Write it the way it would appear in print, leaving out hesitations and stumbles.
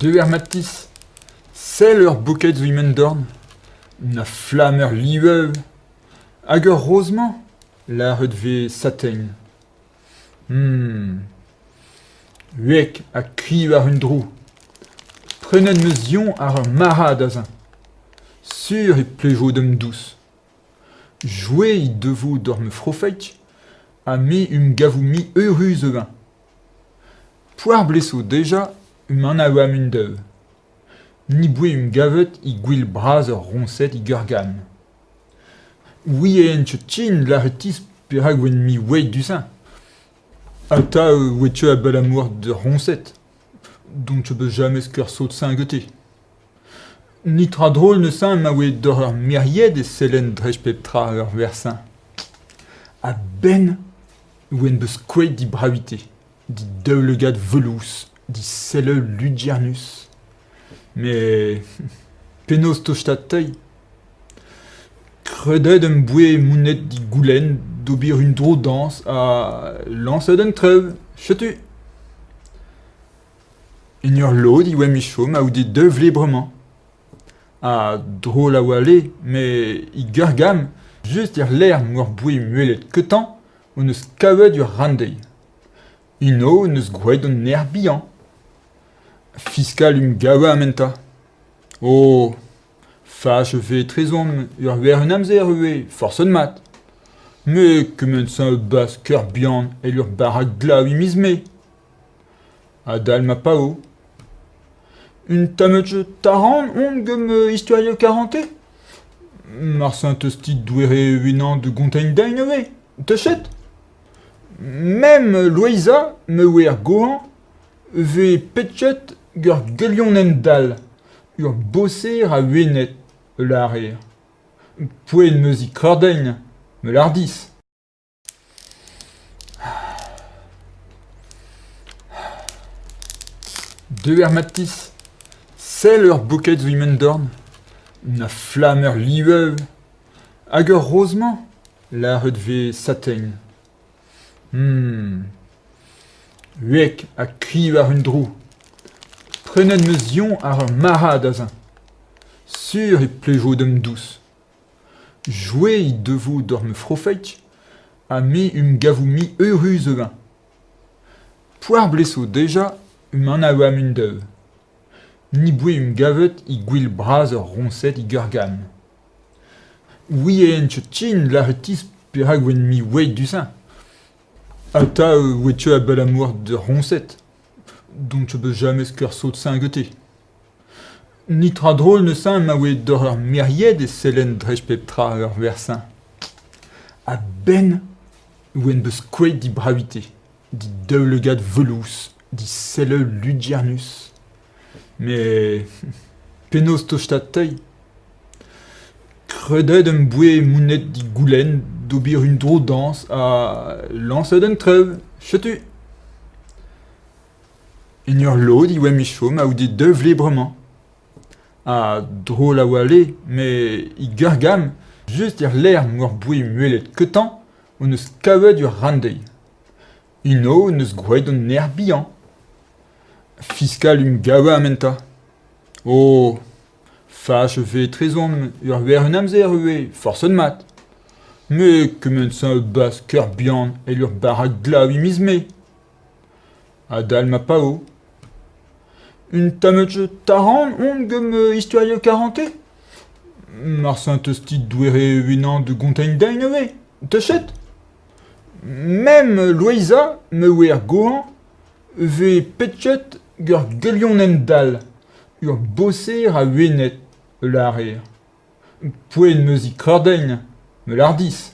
Deuer Mathis, sell ur boked zo e-men dorn, na flamm ur liv hag ur roz-mañ lâret 'vez satin. Huek ha kri war un dro. Prenet 'm eus ioñ àr ur marc'had aze. Sur e plejo da'm dous. Joe he devo doc'h ma frofig ha me 'n em gavo mui eürus evañ. Poar bleso dija unan a oa un daou. Ni boa 'n em gavet e gouel bras ur roñsed e Gurgan. Ouient ket ken lâret perak oan-me oet du-se. Atav oa ket abalamour d'ur roñsed. Dont ket bet james ker sot-se gante. Netra drol neuze ma oa doc'h ur meried e sellen dreist pep tra ur werz-se. A-benn oan bet skoet dibravite, didaoulagad velouz, diselloù lugernus. Met penaos tostaat dezhi? Kredet em boa monet d'he goulenn d'ober un dro dañs ha lañset an traoù, setu. En ur lod e oamp e chom a-houde daou vloaz bremañ. Ha drol a-walc'h eo, met e Gurgam, just er lec'h m'hor boa welet ketañ, hon eus kavet ur ranndeiz. Eno hon eus gwraet hon nec'h bihan. Fiskal emgavañ enta. Oh, fach e vez etrezomp ur werenn amzer ivez, forset mat. Met kement-se a bas ker bihan evel ur barrad glav e miz Mae. Adal ma paeo. Un tamm taran on gant ma istorioù karantez. Marse 'teus-ti doare unan da gontañ din ivez, 'teus ket? Mem Loeiza, me oar goañ, 'vez pechet gant ur gelionenn dall, ur boser a Wened, 'lârer. Poent 'm eus e kordenn, me lâr dis. Deuer Mathis, sell ur boked zo e-men dorn, na flamm ur liv hag ur roz-mañ lâret 'vez satin. Huek ha kri war un dro. Prenet 'm eus ioñ àr ur marc'had aze. Sur e plejo da'm dous. Joe he devo doc'h ma frofig ha me 'n em gavo mui eürus evañ. Poar bleso dija unan a oa un daou. Ni boa 'n em gavet e gouel bras ur roñsed e Gurgan. Ouient ket ken lâret perak oan-me oet du-se. Atav oa ket abalamour d'ur roñsed. Dont ket bet james ker sot-se gante. Netra drol neuze ma oa doc'h ur meried e sellen dreist pep tra ur werz-se. A-benn oan bet skoet dibravite, didaoulagad velouz, diselloù lugernus. Met penaos tostaat dezhi? Kredet em boa monet d'he goulenn d'ober un dro dañs ha lañset an traoù, setu. En ur lod e oamp e chom a-houde daou vloaz bremañ. Ha drol a-walc'h eo, met e Gurgam, just er lec'h m'hor boa welet ketañ, hon eus kavet ur ranndeiz. Eno hon eus gwraet hon nec'h bihan. Fiskal emgavañ enta. Oh, fach e vez etrezomp ur werenn amzer ivez, forset mat. Met kement-se a bas ker bihan evel ur barrad glav e miz Mae. Adal ma paeo. Un tamm taran on gant ma istorioù karantez. Marse 'teus-ti doare unan da gontañ din ivez, 'teus ket? Mem Loeiza, me oar goañ, 'vez pechet gant ur gelionenn dall, ur boser a Wened, 'lârer. Poent 'm eus e kordenn, me lâr dis.